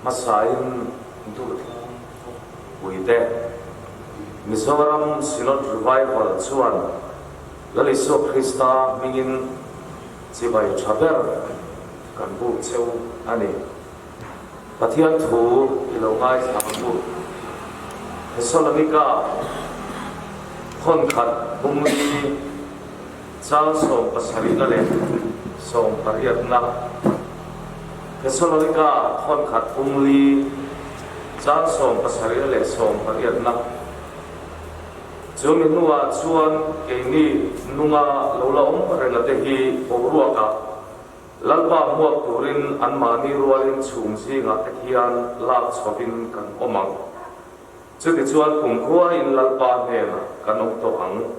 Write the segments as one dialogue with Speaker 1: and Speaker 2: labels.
Speaker 1: Hmasain Duhtlang Puite, Mizoram Synod Revival chuan Lal Isua Krista hmingin chibai tha ber kan buk cheu a ni. Pathian thu i lo ngaithla ang u. Thessalonika khawnkhat bungli chang sawmpasarihna leh sawmpariatna. Thessalonika khawnkhat bungli chang sawmpasarihna leh sawmpariatna. Chu mi hnuah chuan keini nunga lo la awm renga te hi boruakah Lalpa hmuak turin anmahni rualin chhung zingah te hian lak chhovin kan awm ang. Chutichuan kumkhuain Lalpa hnenah kan awm tawh ang.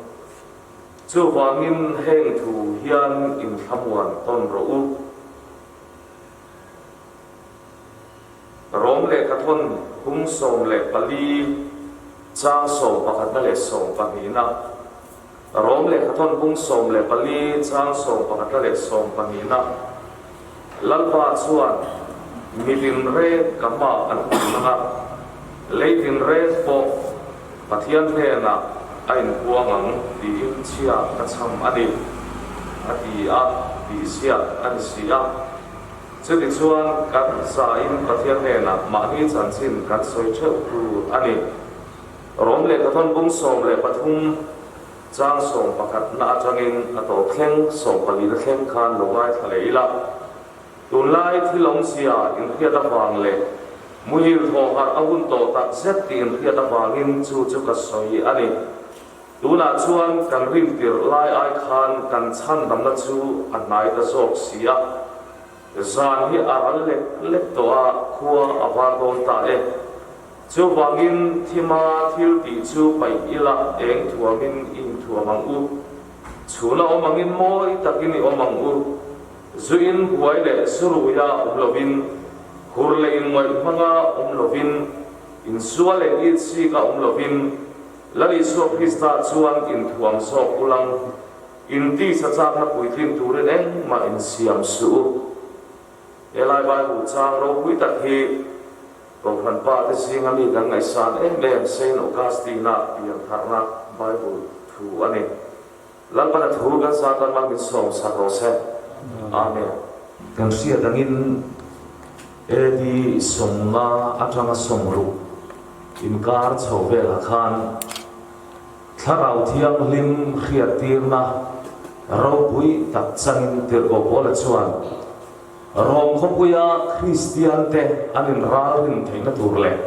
Speaker 1: Chuvangin heng thu hian inthlamuan tawn rawh u. Rom lehkhathawn hung 14 chang sawmpakhatna leh sawmpahnihna. Rom lehkhathawn hung 14 chang sawmpakhatna leh sawmpahnihna. Lalpa chuan mi tinreng ka hma an hmu nang a, lei tinreng pawh Pathian hnenah a inpuang ang tiin chhia ka chham a ni, a ti a, tih ziak a ni si a. Chutichuan, kan zain Pathian hnenah mahni chanchin kan sawi theuh tur a ni. Rom lehkhathawn bung 13 chang sawmpakhatna atangin a tawp thleng sawmpalina thleng khan lo ngaithla leh ila. Tunlai thil awmzia inhriat avang leh muhil thawh harh a hun tawh tak zet tih inhriat avangin chu chu ka sawi a ni. Tunah chuan kan rintirh lai ai khan kan chhandamna chu a hnai ta zawk si a. Zan hi a ral lek lek tawh a, khua a var dawn ta e. Chuvangin thima thil tih chu paih ila eng thuamin i inthuam ang u. Chhuna awm angin mawi takin i awm ang u. Zuin buai leh zuruia awm lovin, hur leh inngaih hmanga awm lovin, insual leh itsikah awm lovin, Lal Isua Krista chuan inthuam zawk ulang. In tisa chakna puitlin turin engmah insiam suh u. Helai Bible chang ropui tak hi Kohhran pa te zinga mi kan ngaihsan em em Saint Augustine-a piantharna Bible thu a ni. Lalpana thu kan zat lama min sawm sak rawh se. Amen. Kan hriat angin AD 50 atanga 60 inkar chho velah khan Thlarau Thianghlim hriattirna ropui tak changin Tirhkoh Paula chuan Rom khawpuia Kristiante an inralrin theihna tur leh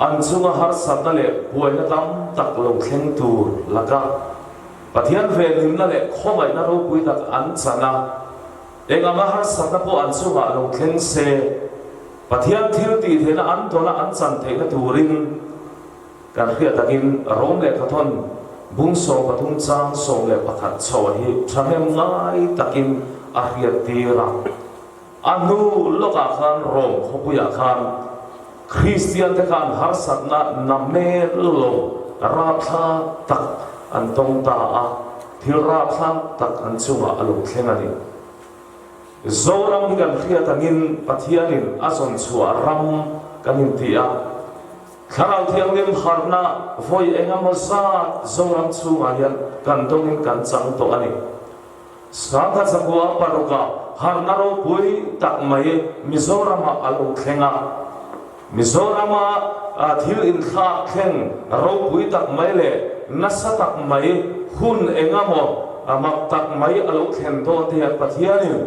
Speaker 1: an chunga harsatna leh buaina tam tak lo thleng tur laka Pathian venhimna leh khawngaihna ropui tak an chan a, eng anga harsatna pawh an chungah lo thleng se Pathian thil tih theihna an tawna an chan theihna turin Kan hriat takin Rom lehkhathawn bung 13 chang 11 chho hi thahnem ngai takin a hriat tir a. A hnu lawkah khan Rom khawpuiah khan Kristiante khan harsatna namel lo rapthlak tak an tawng ta a, thil rapthlak tak an chungah a lo thleng a ni. Zoram hi kan hriat angin Pathianin a zawn chhuah ram kan inti a. Thlarau Thianghlim harhna vawi engemaw zat Zoram chhungah hian kan dawngin kan chang tawh a ni. Sangha Zakua parukah harhna ropui tak mai Mizoramah a lo thleng a. Mizorama thil inthlak thleng ropui tak mai leh nasa tak mai hun engemaw mak tak mai a lo thlen dawn te hian Pathianin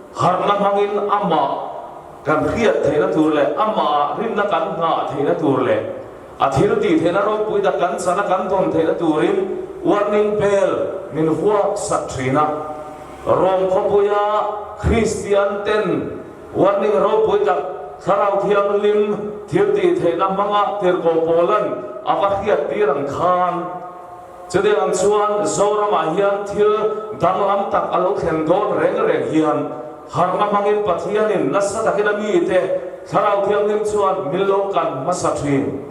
Speaker 1: Harhna hmangin amah kan hriat theihna tur leh amah rinna kan nghah theihna tur leh a thil tih theihna ropui tak kan chana kan dawn theihna turin warning bell min vuak sak thin a. Rom khawpuia Kristian ten warning ropui tak Thlarau Thianghlim thil tih theihna hmanga tirhkoh Paulan a va hriat tir ang khan, Chutiang ang chuan Zoramah hian thil danglam tak a lo thlen dawn reng reng hian harhna hmangin Pathianin nasa takin a mite Thlarau Thianghlim chuan min lo kan hmasa thin.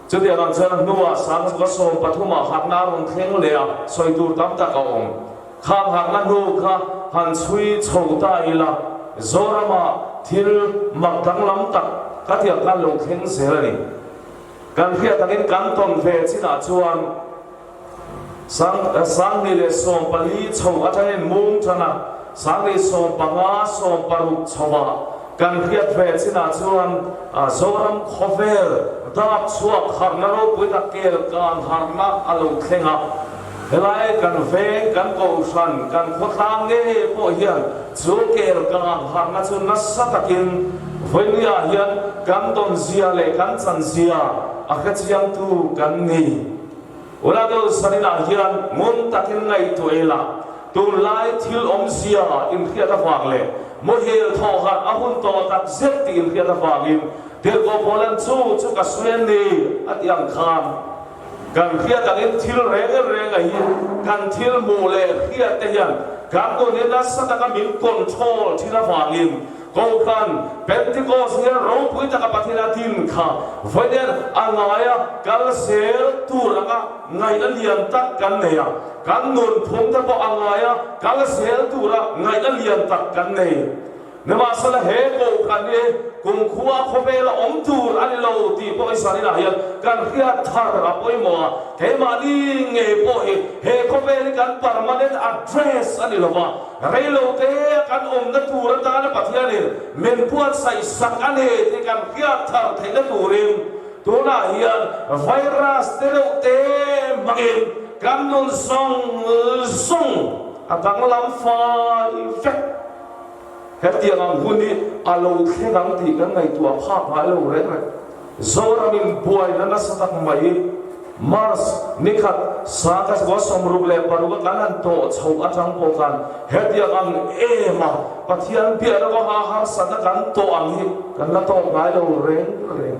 Speaker 1: Chutiang ang chuan a hnuah Sangzuka 13 ah harhna a rawn thleng leh a, sawi tur tam tak a awm. Khang harhna hnu kha han chhui chho ta ila, Zoramah. thil mak danglam tak ka tih ang khan lo thleng zel a ni. Kan hriat angin kan tawn ve chinah chuan 2014 chho atangin mung tan a, 2015, 16 chhoah kan hriat ve chinah chuan Zoram khawvel dap chhuak harhna ropui tak kel kan harhna a lo thleng a. Helai kan veng, kan kohhran, kan khawtlang ngei pawh hian chu kel kan harhna chu nasa takin vawinia hian kan dawnzia leh kan chanzia a hrechiangtu kan ni. Unau Sarinah hian ngun takin ngaihtuah ila, tunlai thil awmzia inhriat avang leh muhil thawhharh a hun tawh tak zet tih inhriat avangin Tirhkoh Paulan chu chu ka sawi a ni a tih ang khan kan hriat angin thil reng reng a hi kan thil hmuh leh hriat te hian kan nun hi nasa taka min control thin avangin Kohhran Pentecost hian ropui taka Pathian a din kha vawiin a ngaia kal zel tur anga ngaihna lian tak kan nei a, kan nunphung te pawh a ngaia kal zel tura ngaihna lian tak kan nei. Nimahsela he Kohhran hi kumkhua khawvela awm tur a ni lo tih pawh Israel ah hian kan hriat thar a pawimawh a, keimahni ngei pawh hi he khawvel hi kan permanent address a ni lo va, Reilote kan awmna tur atana Pathianin min buatsaih sak a ni tih kan hriat thar theihna turin tunah hian virus te deuh te hmangin kan nun zawng zawng a danglam fai vek. Hetiang ang hun hi a lo thleng ang tih kan ngaihtuah phak ngai lo reng reng. Zoramin buaina nasa tak mai Mars nikhat 1966 a kan han tawh chhoh atang pawh khan hetiang ang em a Pathian biakna kawnga harsatna kan tawh ang hi kan la tawk ngai lo reng reng.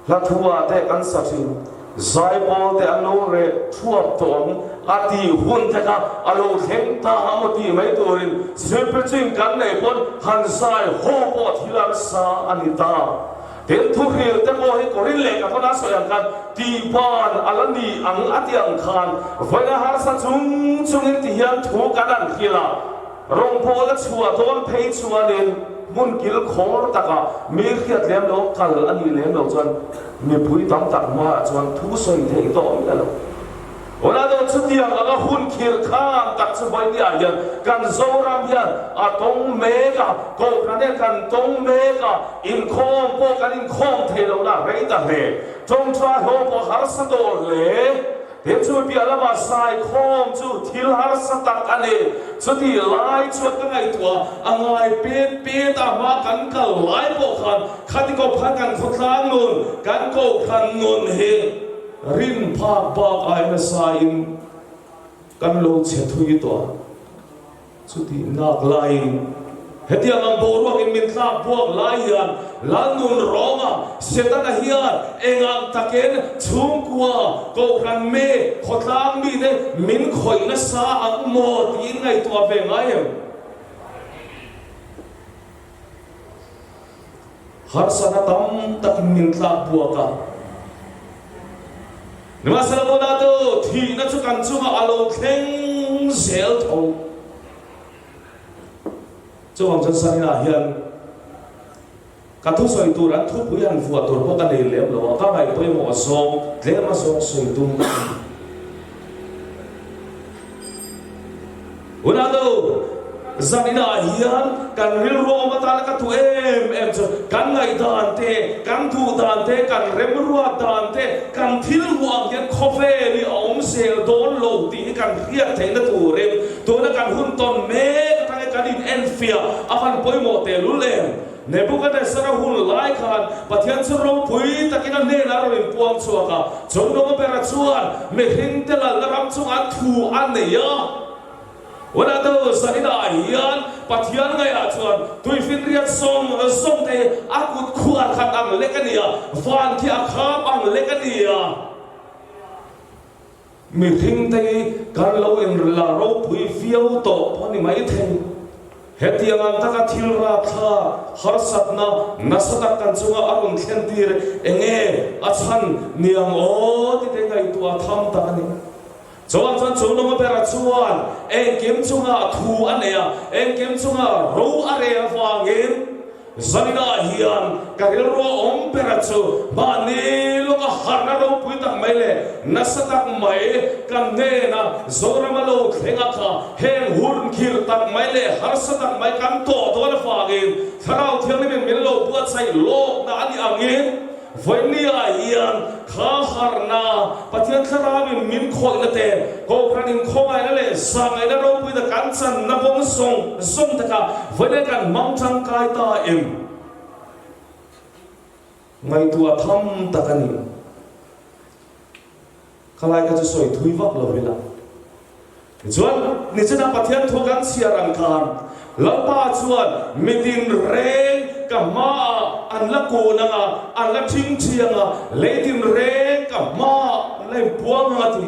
Speaker 1: Hla thu-ah te kan sa thin. Zaipawl te an lo reh thuap tawh ang a tih hun te kha a lo thleng ta a maw tih mai turin zirpichin kan neih pawn han zai haw pawh thil an sa a ni ta. Tin, thuhril te pawh hi Korin lehkha thawn a sawi ang khan tihban a la ni ang a tih ang khan vawiin a harsa chung chungin ti hian thu kan han hrilh a. Rawngbawla chhuah dawn phei chuanin hmun kil khawr takah mi hriat lem lo kal a nih lem lo chuan mipui tam tak hmaah chuan thu sawi theih tawh miah lo. Ronaldo chutiang anga hun khirh khan tak chu vawinia hian kan Zoram hian a tawng mek a, Kohhran hian kan tawng mek a, inkhawm pawh kan inkhawm thei lohna rei ta hle, tawngtai ho pawh harsa tawh hle. He chu piah lamah saikhawm chu thil harsa tak a ni. Chutih lai chuan ka ngaihtuah a ngai pet pet a, hma kan kal lai pawh khan khati kawp khan kan khawtlang nun, kan kohhran nun hi rin phak bak ai nasain kan lo chhe thui tawh a. Chutih nak laiin hetiang ang boruakin min tlak buak lai hian Lalnun Rawnga Setana hian engang takin chhungkua, kohhran mi, khawtlang mite min khawih nasa ang maw tiin ngaihtuah ve ngai em? Harsatna tam takin min tlak buak a. Nimahsela tunah chu thihna chu kan chungah a lo thleng zel tho. Chuvang chuan Sarinah hian ka thusawi tur an thupui han vuah tur pawh ka nei lem lo a, ka ngaih pawimawh zawng tlem a zawng sawi tum ka ni. Unau, zaninah hian kan rilru awm atana ka duh em em chu kan ngaihdan te, kan duh dan te, kan remruat dan te, kan thil hmuh ang hian khawvel hi a awm zel dawn lo tih hi kan hriat theihna turin tuna kan hun tawn mek atangin kan inenfiah a van pawimawh tehlul em? Nebuchadnezzar-a hun lai khan Pathian chu ropui takin a hnenah a rawn inpuang chhuak a, Chungnunga bera chuan mihringte lalna ram chungah thu a nei a. Hunah Zaninah hian Pathian ngaihah chuan tuifinriat zawng zawng te hi a kut khuar khat ang lek a ni a, van khi a kham ang lek a ni a. Mihringte hi kan lo inla ropui viau tawh pawh a ni maithei. Hetiang ang taka thil rapthlak, harsatna nasa tak kan chunga a rawn thlen tir eng nge a chhan ni ang aw tite ngaihtuah tham tak a ni. Chuan chuan chu nunga bera chuan engkim chunga thu a nei a, engkim chunga ro a rel avangin zaninah hian ka rilrua awm bera chu mahni lawka harhna ropui tak mai leh nasa tak mai kan hnena Zorama lo thleng a kha heng hun khirh tak mai leh harsa tak mai kan tawh dawn avangin Thlarau Thianghlimin min lo buatsaih lawkna a nih angin Vawinia hian kha harhna, Pathian Thlarauin min khawihna te, Kohhran inkhawngaihna leh zahngaihna ropuina kan channa kawng zawng zawng te kha vawinia kan hmang tangkai ta em? Ngaihtuah tham tak a ni. Khalai kha chu sawi thui vak lo ila. Tichuan, nichinah Pathian thu kan chhiar ang khan, Lalpa chuan mitin reng ka hmaah an la kun ang a, an la ṭhingṭhi ang a, leitin reng ka hmaah an la inpuang ang a ti.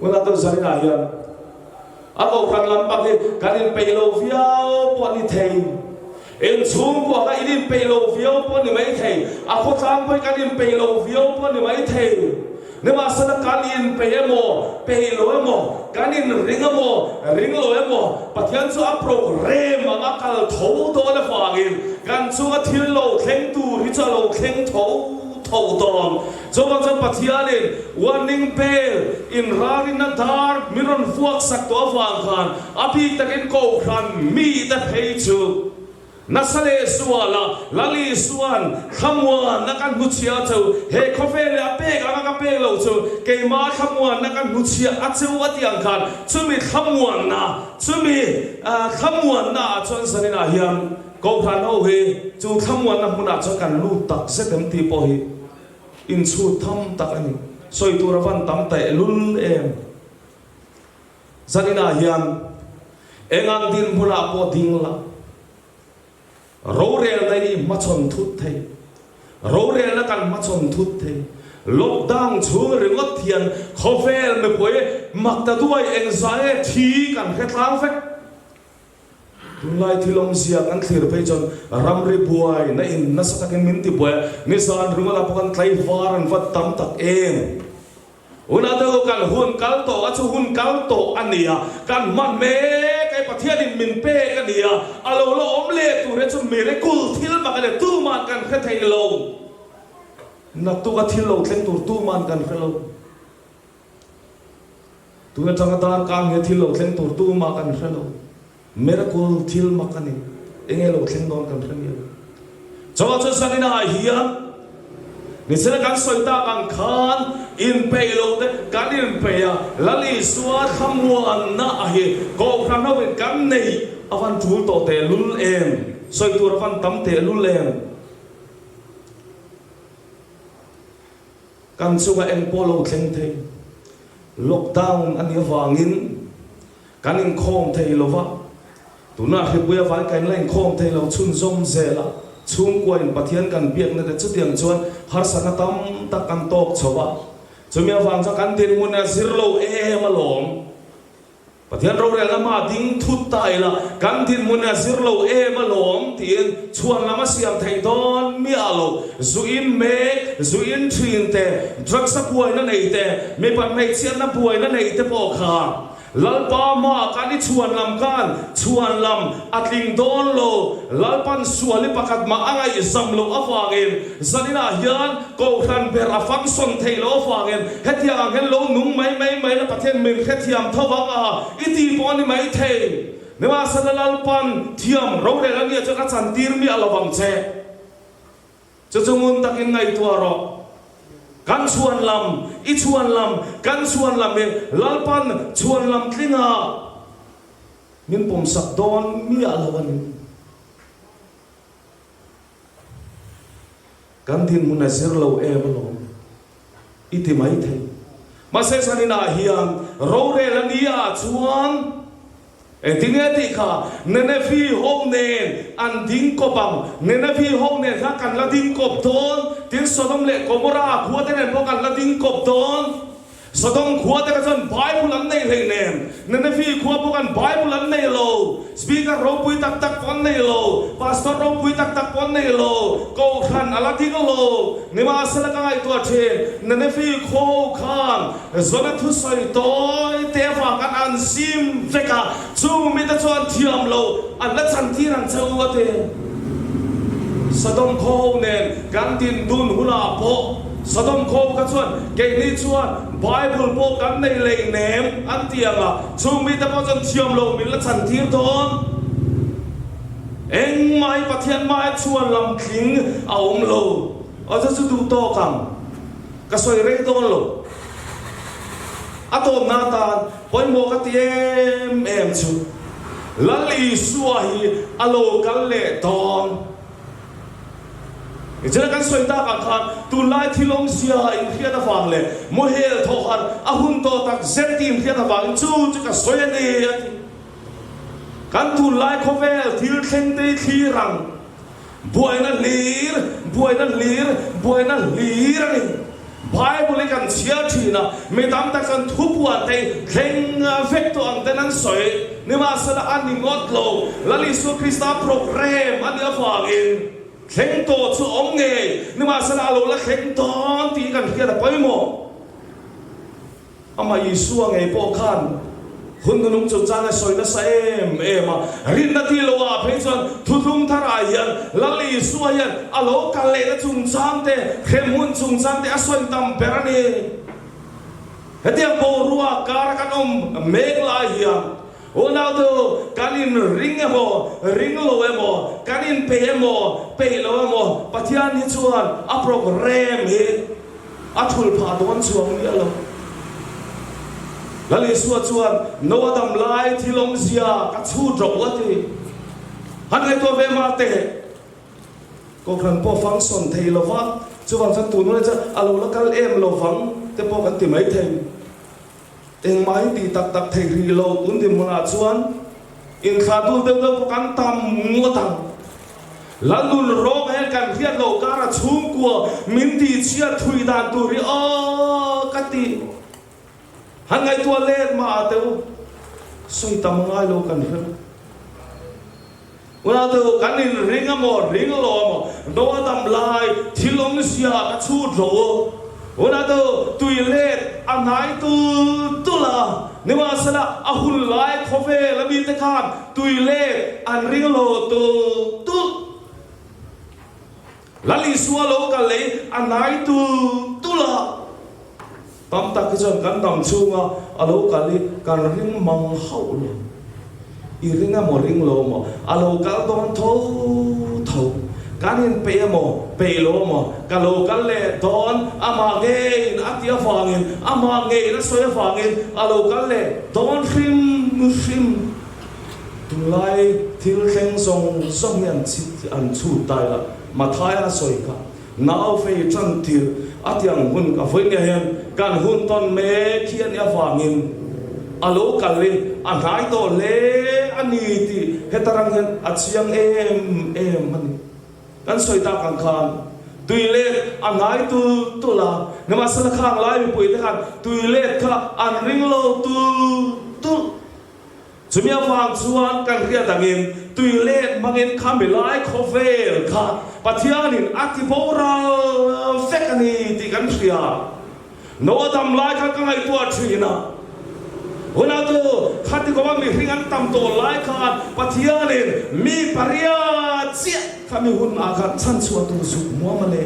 Speaker 1: Unau Zarinah hian a kohhran lampang hi kan inpeih lo viau pawh a ni thei. Inchhungkua kha in inpeih lo viau pawh a ni mai thei. A khawtlang pawh hi kan inpeih lo viau pawh a ni mai thei. Nimahsela kan inpeih emaw, peih lo emaw, kan inring emaw, ring lo emaw, Pathian chu a program ang a kal tho dawn avangin kan chunga thil lo thleng tur hi chu a lo thleng tho tho dawn. Chuvang chuan Pathianin warning bell inrarinna dar min rawn vuak sak tawh avang khan a bik takin Kohhran mite phei chu nasa leh zuala Lal Isua'n thlamuanna ka hnuchhiah chu he khawvel leh a pek anga ka pek loh chu keimah thlamuanna ka hnuchhiah a cheu a tih ang khan chumi thlamuanna chumi thlamuanna ah chuan zaninah hian Kohhran ho hi chu thlamuanna hmunah chuan kan lut tak zet em tih pawh hi Inchhut tham tak a ni. Sawi tur a van tam taeh lul em. Zaninah hian engang dinhmunah pawh ding la, rorelna hi hmachhawn thut thei, rorelna kan hmachhawn thut thei. Lockdown chhung ringawt hian khawvel mipui mak ta duai engzah nge thi kan hre tlang vek. Tunlai thil awmzia kan thlir phei chuan ramri buai na in nasa takin min ti buai a, nizan ringawt ah pawh kan tlaivar an va tam tak em? Hunah te chu kan hun kal tawh a chu hun kal tawh a ni a, kan hman mek ai Pathianin min pek a ni a, a lo la awm leh tur hi chu miracle thil mak a ni, tuman kan hre thei lo, naktuk a thil lo thleng tur tuman kan hre lo. Tun atanga darkar nge thil lo thleng tur tumah kan hre lo. Miracle thil mak a ni. Enge lo thleng dawn kan hre miah lo. Chawah chuan Sanina ah hian Nisela kan sawi tak ang khan inpeih lo te kan inpeih a, Lal Isua thlamuanna a hi Kohhran ho in kan neih a van tul tawh tehlul em? Sawi tur a van tam tehlul em? Kan chunga eng pawh lo thleng thei. Lockdown a nih avangin kan inkhawm thei lo va, tunah hripui avangin kan la inkhawm thei lo chhunzawm zel a, chhungkuain Pathian kan biakna te chutiang chuan harsatna tam tak kan tawk chho a, chumi avang chuan kan dinhmun a zir lo em alawm. Pathian rorelna hma ding thut ta ila, kan dinhmun a zir lo em alawm tiin chhuan lam a siam theih dawn miah lo. Zu in mek, zu in thin te, drugs a buaina nei te, mipa hmeichhiatna buaina nei te pawh kha Lalpa hmaah kan i chhuan lam khan chhuan lam a tling dawn lo. Lalpan sual i pakhat mah a ngaihzam loh avangin Zaninah hian Kohhran ber a function theih loh avangin hetiang ang hian lo nung mai mai mai la Pathian min hrethiam tho vang a i ti pawh a ni mai thei. Nimahsela Lalpan thiam rorel a nia chuan a chantir miah lo vang che. Chu chu ngun takin ngaihtuah rawh. Kan chhuan lam, i chhuan lam, kan chhuan lam hi Lalpan chhuan lam tlinga min pawmsak dawn miah lo a ni. Kan dinhmun a zir lo em alawm i ti mai thei. Mahse zaninah hian rorel a ni ah chuan engtin nge tih kha Nenevi ho nen an ding kawp ang. Nenevi ho nen kha kan la ding kawp dawn, tin Sodom leh Gomorrah khua te nen pawh kan la ding kawp dawn. Sodom khua te kha chuan Bible an nei hlei nem, Nenevi khua pawh khan Bible an nei lo, Speaker ropui tak tak pawh an nei lo, Pastor ropui tak tak pawh an nei lo, Kohhran a la ding lo. Nimahsela ka ngaihtuah thin, Nenevi khua ho khan Jona thusawi tawi te avang khan an sim vek a, chung mite chuan thiam lo an la chantir ang che u a ti. Sodom khaw ho nen kan din dun hunah pawh Sodom khaw kha chuan keini chuan Bible pawh kan nei lei nem an ti ang a, chung mite pawh chuan thiam lo min la chantir dawn. Engmah hi Pathian hmaia chhuan lam tling a awm lo. Aw chu chu duh tawk ang. Ka sawi rei dawn lo. A tawpna atan pawimawh ka ti em em chu Lal Isua hi a lo kal leh dawn. Nichina kan sawi takah khan tunlai thil awmzia inhriat avang leh muhel thawhar a hun tawh tak zet tih inhriat avangin chu chu ka sawi a ni a ti. Kan tunlai khawvel thil thleng te hi thlir ang. Buaina hlir, buaina hlir, buaina hlir a ni. Bible hi kan chhiar thin a, mi tam tak chuan thupuan te hi thleng vek tawh ang ten an sawi. Nimahsela a ni ngawt lo, Lal Isua Krista program a nih avangin thleng tawh chu a awm ngei, nimahsela a lo la thleng dawn tih hi kan hriat a pawimawh. Amah Isua ngei pawh khan hun nunung chungchang a sawi nasa em em a, rinna tih loh ah phei chuan thuthlung thar ah hian Lal Isua hian a lo kal lehna chungchang te, hremhmun chungchang te a sawi tam ber a ni. Hetiang boruak kara kan awm mek lai hian unaute kan in ring emaw, ring lo emaw, kan in peih emaw, peih lo emaw Pathian hi chuan a program hi A thul phah dawn chuang miah lo. Lal Isua chuan, Noa dam lai thil awmzia ka chhut rawh u a ti. Han ngaihtuah ve mah teh. Kohhran pawh function thei lo va, chuvang chuan tun hunah chuan a lo la kal em lo vang te pawh kan ti mai thei. Engmah hi tih tak tak theih rih lo tun dinhmunah chuan inthlah dul deuh deuh pawh kan tam ngawt ang. Lalnun rawng hian kan hriat loh kara chhungkua min tihchhiat thui dan tur hi aw ka ti. Han ngaihtuah let mah ah teh u, sawi tam ngai lo kan hre lo. Unau te u, kan in ring a maw, ring lo a maw, Noa dam lai thil awmzia ka chhut rawh u. Unau te u, tui let a hnai tul tul a, nimahsela a hun lai khawvel a mite khan tui let an ring lo tul tul. Lal Isua lo kal lei a hnai tul tul a, tam tak hi chuan kan dam chhunga a lo kal hi kan ring mang hauh lo. I ring emaw ring lo emaw a lo kal dawn tho tho. Kan inpeih emaw peih lo emaw ka lo kal leh dawn amah ngeiin a ti avangin amah ngeiin a sawi avangin a lo kal leh dawn hrim hrim. Tunlai thil thleng zawng zawng hi an chhit an chhut ta ila, Mathaia a sawi kha, Nau fei tan tirh a ti ang hun ka vawi nia hian kan hun tawn mek hi a nih avangin a lo kal i a hnai tawh hle a ni tih heta rang hian a chiang em em a ni. Kan sawi tak ang khan tui let a hnai tul tul a, nimahsela khang lai mipui te khan tui let kha an ring lo tul tul. Chumi avang chuan kan hriat angin tui let hmangin kha milai khawvel kha Pathianin a ti boral vek a ni tih kan hria. Noa dam lai khan ka ngaihtuah thin a, Hunah chu khati kawma mihring an tam tawh lai khan Pathianin mi pariat chiah kha mi hunah khan chhanchhuah tur zuk muam a le.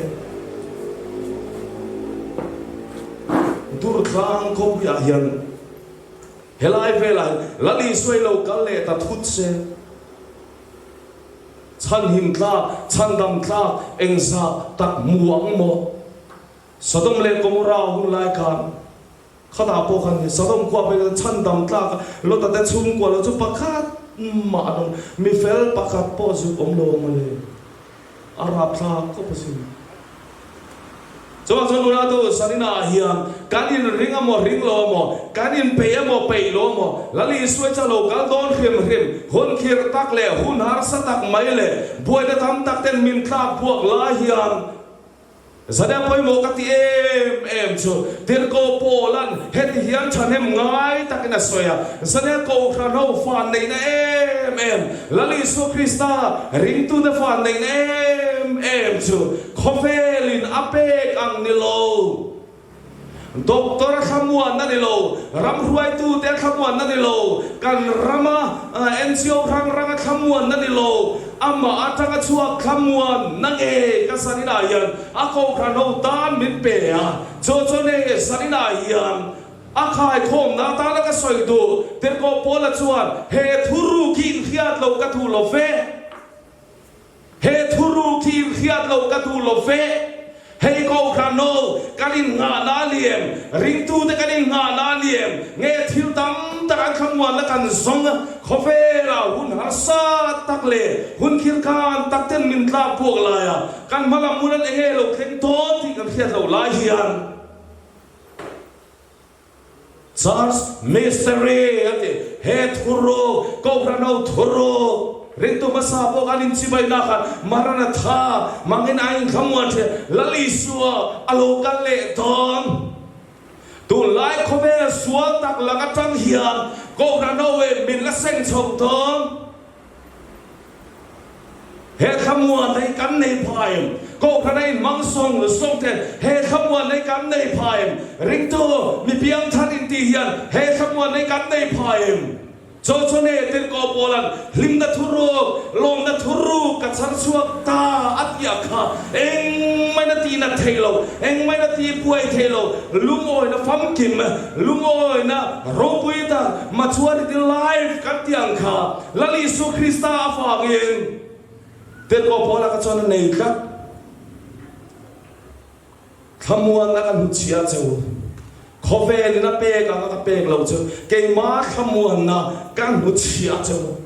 Speaker 1: Durtlang khawpuiah hian Helai velah hian Lal Isua i lo kal leh ta thut se, chhanhim tlak, chhandam tlak engzah tak hmu ang maw? Sodom leh Gomorrah hun lai khan khatah pawh khan Sodom khua phei khan chhandam tlak Lota te chhungkua lo chu pakhat mah an awm, mi fel pakhat pawh zuk awm lo ang mawle. A rapthlak khawp asin. Chuvang chuan unau Sarina ah hian kan in ring amaw ring lo amaw, kan in peih amaw peih lo amaw, Lal Isua chu a lo kal dawn hrim hrim, hun khirh tak leh hun harsa tak mai leh buaina tam tak ten min tlak buak lai hian. Zania pawimawh ka ti em em chu Tirhkoh Paula'n heti hian thahnem ngai takin a sawi a, Zania Kohhran ho fan neihna em em, Lal Isua Krista ringtute fan neihna em em chu khawvelin a pek ang ni lo. Doctor a thlamuanna ni lo, ram hruaitute a thlamuanna ni lo, kan rama NGO hrang hrang a thlamuanna ni lo, amah atanga chhuak thlamuanna nge ka zaninah hian a kohhran ho tan min pe a, chu chu nge zaninah hian a khaikhawmna atana ka sawi duh, Tirhkoh Paula chuan he thuruk hi inhriat loh ka duh lo ve. He thuruk hi inhriat loh ka duh lo ve. Hei Kohhran ho, kan innghahna a ni em? Ringtute kan innghahna a ni em? Nge thil tam tak an thlamuanna kan zawng khawvelah hun harsa tak leh hun khirkhan tak ten min tlak buak laia kan hma lam hmun an enge lo thleng dawn tih kan hriat loh lai hian Church Mystery a ti. He thuruk, Kohhran ho thuruk, ringtu hmasa pawh khan inchibaina khan Maranatha mangin a inthlamuan thin. Lal Isua a lo kal leh dawn. Tunlai khawvel sual tak lak atang hian Kohhran ho in min la seng chho dawn. He thlamuan hi kan nei pha em? Kohhran a inhmang sawng sawng ten he thlamuan hi kan nei pha em? Ringtu mi piangthar intih hian he thlamuan hi kan nei pha em? Chaw chaw ne Tirhkoh Paula'n hlimna thuruk, lawmna thuruk ka chhar chhuak ta a tih ah kha engmah in a tih nat thei lo, engmah in a tih buai thei lo, lungawina famkim, lungawina ropui tak, maturity life kan tih ang kha Lal Isua Krista avangin Tirhkoh Paula kha chuan a nei tlat. Thlamuanna ka hnuchhiah che u. Khawvelin a pek anga ka pek lo chu keimah thlamuanna ka hnuchhiah che u.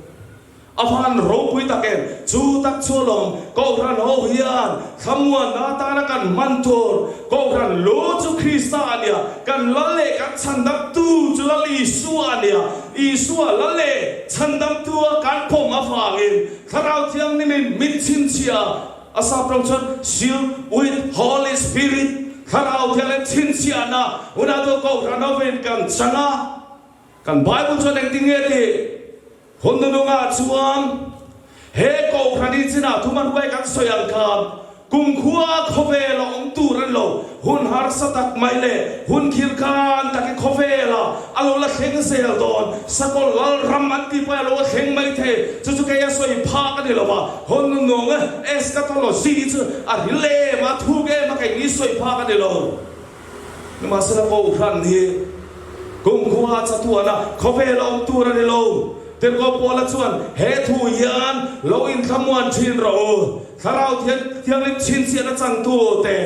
Speaker 1: A van ropui tak em! Chu tak chu alawm Kohhran ho hian thlamuanna atana kan hman tur. Kohhran lu chu Krista a nia, kan lal leh kan chhandamtu chu Lal Isua a nia. Isua lal leh chhandamtua kan pawm avangin Thlarau Thianghlimin min chhinchhiah a, a sap rawng chuan Sealed with Holy Spirit, Thlarau Thianghlim chhinchhiahna hunah Kohhran hovin kan chang a. Kan Bible chuan engtin nge tih? Hun nunungah chuan he Kohhran hi chinah thuma hruai kan sawi ang khan kumkhua khawvel a awm tur a ni lo. Hun harsa tak mai leh hun khirkhan tak hi khawvelah a lo la thleng zel dawn. Sakawlh lalram an tih pawh hi a lo la thleng mai thei. Chu chu kei a sawi phak a ni lo va. Hun nunung eschatology chu a ril em a, thuk em a kei ni sawi phak a ni lo. Nimahsela Kohhran hi kumkhua chatuana khawvel a awm tur a ni lo. Tirhkoh Paula chuan he thu hian lo inthlamuan thin rawh u. Thlarau Thianghlim chhinchhiahna changtu te,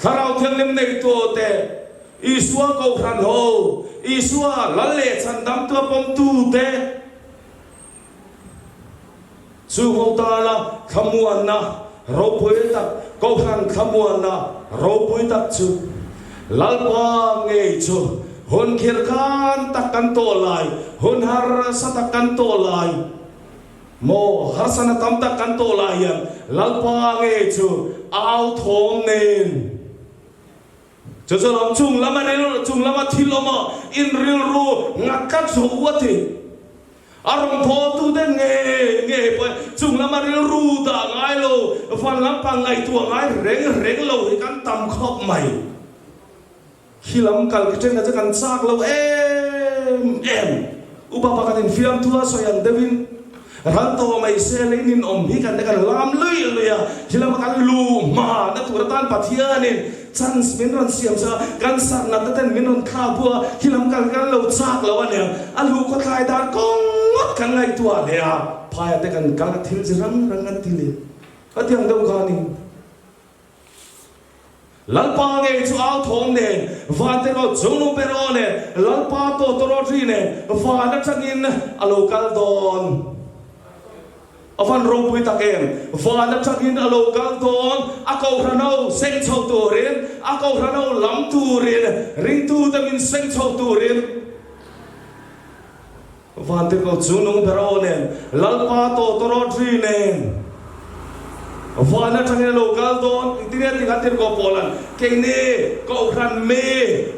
Speaker 1: Thlarau Thianghlim neitu te, Isua Kohhran ho, Isua Lal leh Chhandamtua pawmtu te, Chu ho tana thlamuanna ropui tak, Kohhran thlamuanna ropui tak chu Lalpa ngei chu hun khirkhan tak kan tawh lai, hun harsa tak kan tawh lai maw, harsana tam tak kan tawh lai hian Lalpa ngei chu au thawm nen Chu chu lam chung lama ril chung lama thil awm a, in rilru ngat tlat zawh u a ti. A rawn thawhtute nge nge pawh chung lama rilru dah ngai lo, van lampang ngaihtuah ngai reng reng lo hi kan tam khawp mai. Khi lam kal ki ṭhenna chu kan chak lo em em. Upa pakhat in fiamthu a sawi ang deuhin ral tawh mai se lei ninawm hi kan kan lam lui lui a, khi lama kan lu hma na tur atan Pathianin chance min rawn siam sa, kan sarh natna ten min rawn thlak bu a, khi lam kal kan lo chak lo a nia, a luh khawthlai dan kawng ngawt kan ngaihtuah leh a, phaia te kan kal a thil chi rang rang an ti leh a tiang deuh kha a ni. Lalpa ngei chu au thawm nen, van te rawh chung nu ber aw nen, Lalpa tawtawrawt ri nen, van atangin a lo kal dawn. A van ropui tak em! Van atangin a lo kal dawn, a kohhran ho seng chho turin, a kohhran ho lam turin, ringtute min seng chho turin. Van te rawh chung nung ber aw nen, Lalpa tawtawrawt ri nen.
Speaker 2: Van atangin a lo kal dawn. Engtin nge tih kha Tirhkoh Paula'n, Keini Kohhran mi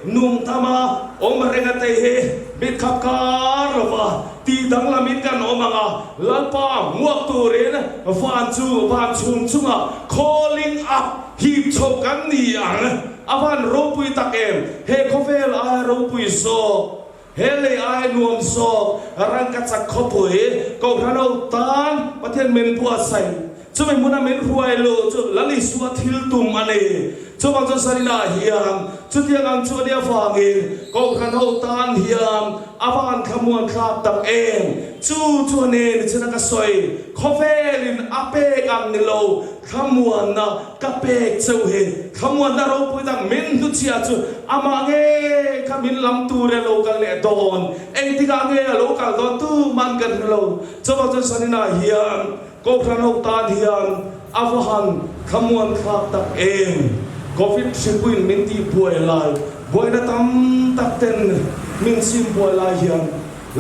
Speaker 2: nung tama awm reng a tei hi mitkhap kar lova tih danglamin kan awm ang a, Lalpa hmuak turin van chu van chhum chungah calling up hip chho kan ni ang. A van ropui tak em! He khawvel aia ropui zawk He lei ai nuam zawk rangkachak khawpui Kohhran ho tan Pathian min buatsaih. Chumi hmuna min hruai luh chu Lal Isua thil tum a ni. Chuvang chuan Sarina hian chutiang ang chu a nih avangin Kohhran ho tan hian a van thlamuan thlak tak em? Chu chu a ni nichina ka sawi khawvelin a pek ang ni lo Thlamuanna ka pek cheu hi thlamuanna ropui tak min hnuchhia chu amah nge kha min lam tur e lo kal leh dawn? Engtikah nge a lo kal dawn tuman kan hre lo. Chuvang chuan Sanina hian Kohhran ho tan hian a va han thlamuan thlak tak em? Covid hripuiin min tih buai lai, buaina tam tak ten min chim buai lai hian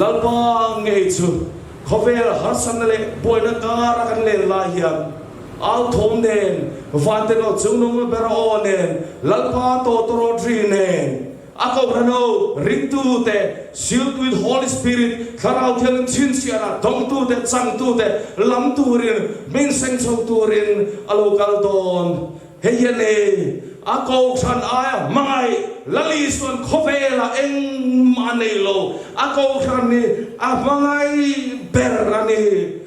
Speaker 2: Lalpa ngei chu khawvel harsatna leh buaina kara kan len lai hian Au thawm nen, Vantenawh chungnung ber aw nen, Lalpa tawtawrawt ri nen, a kohhran ho, ringtute, sealed with Holy Spirit, Thlarau Thianghlim chhinchhiahna dawngtute, changtute, lam turin, min seng chho turin a lo kal dawn. Hei hian e, a kohhran aia hmangaih Lal Isuan khawvelah engmah a nei lo, a kohhran hi a hmangaih ber a ni.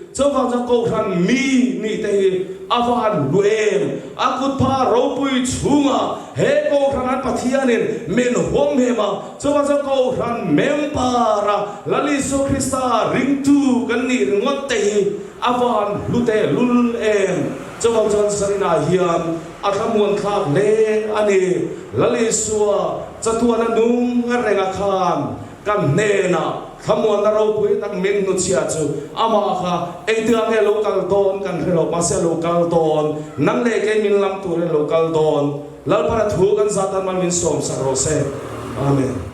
Speaker 2: Chuvang chuan Kohhran mi nih te hi a van hlu em? A kutpha ropui chhungah he Kohhran an Pathianin min huam hem a, chuvang chuan Kohhran member-a Lal Isua Krista ringtu kan nih ringawt te hi a van hlu teh lul em? Chuvang chuan Zarina hian a thlamuan thlak hle a ni. Lal Isua chatuana nung a renga khan Kan hnenah thlamuanna ropui tak min hnuchhia chu amah kha engtikah nge lo kal dawn kan hre lo, mahse a lo kal dawn, nang leh kei min lam turin a lo kal dawn. Lalpara thu kan zat tan mal min sawmsak rawh se. Amen.